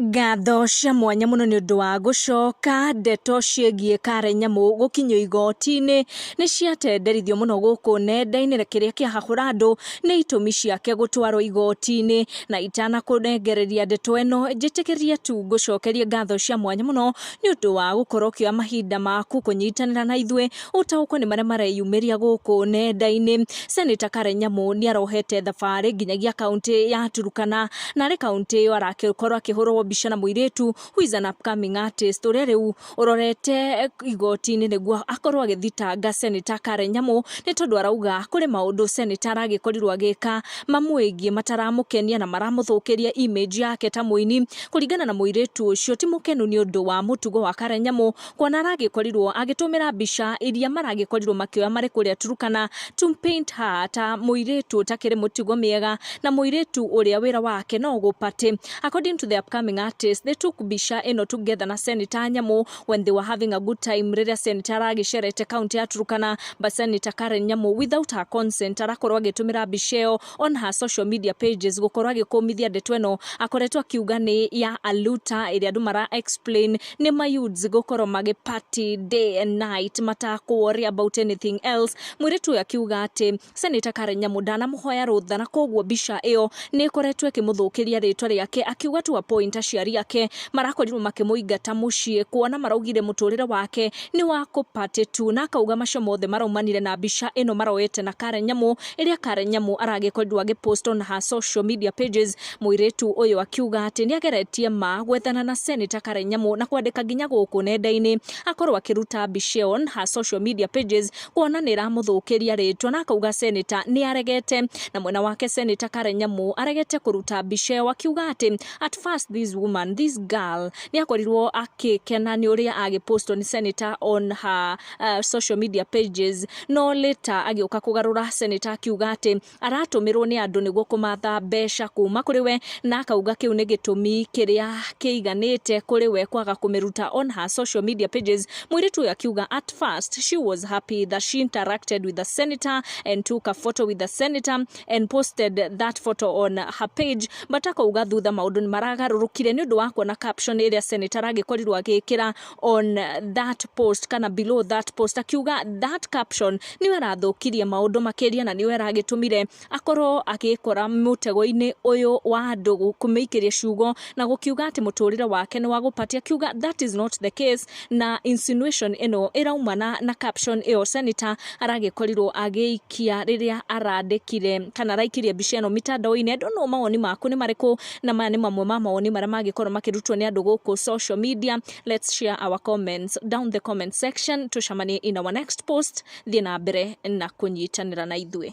Ngatho cia mwanya mũno nĩ ũndũ wa gũcoka ndeto ciĩgiĩ Karen Nyamu gũkinyio igoti-inĩ nĩ ciatenderithio mũno gũkũ nenda-inĩ na kĩrĩa kĩahahũra andũ nĩ itũmi ciake gũtwarwo igoti-inĩ. Na itanakũnengereria ndeto ĩno njĩtĩkĩrie tu ngũcokerie ngatho cia mwanya mũno nĩ ũndũ wa gũkorwo ũkĩoya mahinda maku kũnyitanĩra na ithuĩ ũtaũkwo nĩ marĩa mareyumĩria gũkũ nenda-inĩ. Senator Karen Nyamu nĩ arohete thabarĩ nginyagia kaũntĩ ya Turkana na arĩ kaũntĩ ĩyo arakorwo akĩhũrwo mbica na mũirĩtu who is an upcoming artist ũrĩa rĩu ũrorete igoti-inĩ nĩguo akorwo agĩthitanga Senator Karen Nyamu nĩ tondũ arauga kũrĩ maũndũ Senator aragĩkorirwo agĩka mamwĩgiĩ mataramũkenia na maramũthũkĩria image yake ta mũini. Kũringana na mũirĩtu ũcio ti mũkenu nĩ ũndũ wa mũtugo wa Karen Nyamu kuona aragĩkorirwo agĩtũmĩra mbica iria maragĩkorirwo makĩoya marĩ kũrĩa Turkana to paint her ta mũirĩtu ũtakĩrĩ mũtugo mĩega na mũirĩtu ũrĩa wĩra wake no gũparty. According to the upcoming artist, they took mbica ĩno together na Senator Nyamu when they were having a good time rĩrĩa Senator aragĩcerete kaunti ya Turkana, but Senator Karen Nyamu without her consent arakorwo agĩtũmĩra mbica ĩyo on her social media pages gũkorwo agĩkũmithia ndeto ĩno akoretwo akiuga nĩ ya aluta ĩrĩa andũ mara explain nĩ mayouths gũkorwo magĩ party day and night matakũ worry about anything else. Mũirĩtu ũyũ akiuga atĩ Senator Karen Nyamu ndanamũhoya rũtha na koguo mbica ĩyo nĩ ĩkoretwo ĩkĩmũthũkĩria rĩtwa rĩake, akiuga to a point aciari ake marakorirwo makĩmũingata mũciĩ kuona maraugire mũtũrĩre wake nĩ wa kũparty tu, na akauga macio mothe maraumanire na mbica ĩno maroete na Karen Nyamu ĩrĩa Karen Nyamu aragĩkorirwo agĩpost on her social media pages. Mũirĩtu ũyũ akiuga atĩ nĩ ageretie ma gwethana na Senator Karen Nyamu na kwandĩka nginya gũkũ nenda-inĩ akorwo akĩruta mbica ĩyo on her social media pages kuona nĩ ĩramũthũkĩria rĩtwa, na akauga Senator nĩ aregete. Na mwena wake Senator Karen Nyamu aregete kũruta mbica ĩyo, akiuga atĩ at first this woman, this girl, nĩ akorirwo akĩkena nĩ ũrĩa agĩpostwo nĩ Senator on her social media pages, no later agĩũka kũgarũra Senator akiuga atĩ aratũmĩrwo nĩ andũ nĩguo kũmatha mbeca kuma kũrĩ we, na akauga kĩu nĩ gĩtũmi kĩrĩa kĩiganĩte kũrĩ we kwaga kũmĩruta on her social media pages. Mũirĩtu ũyũ akiuga at first she was happy that she interacted with the senator and took a photo with the senator and posted that photo on her page, but akauga thutha maũndũ nĩ maragarũrũkire nĩ ũndũ wa kuona caption ĩrĩa senator agĩkorirwo agĩkĩra on that post kana below that post. Akiuga that caption nĩyo ĩrathũkirie maũndũ makĩria na nĩyo ĩragĩtũmire akorwo agĩkora mũtego-inĩ ũyũ wa andũ kũmĩikĩria ciugo na gũkiuga atĩ mũtũrĩre wake nĩ wa gũparty. Akiuga that is not the case, na insinuation ĩno ĩraumana na caption ĩyo senator aragĩkorirwo agĩikia rĩrĩa arandĩkire kana araikirie mbica ĩno mitandao-inĩ. I don't know mawoni maku nĩ marĩkũ, na maya nĩ mamwe ma mawoni marĩa mangĩkorwo makĩrutwo nĩ andũ gũkũ social media. Let's share our comments down the comment section. Tucemanie in our next post. Thiĩ na mbere na kũnyitanĩra na ithuĩ.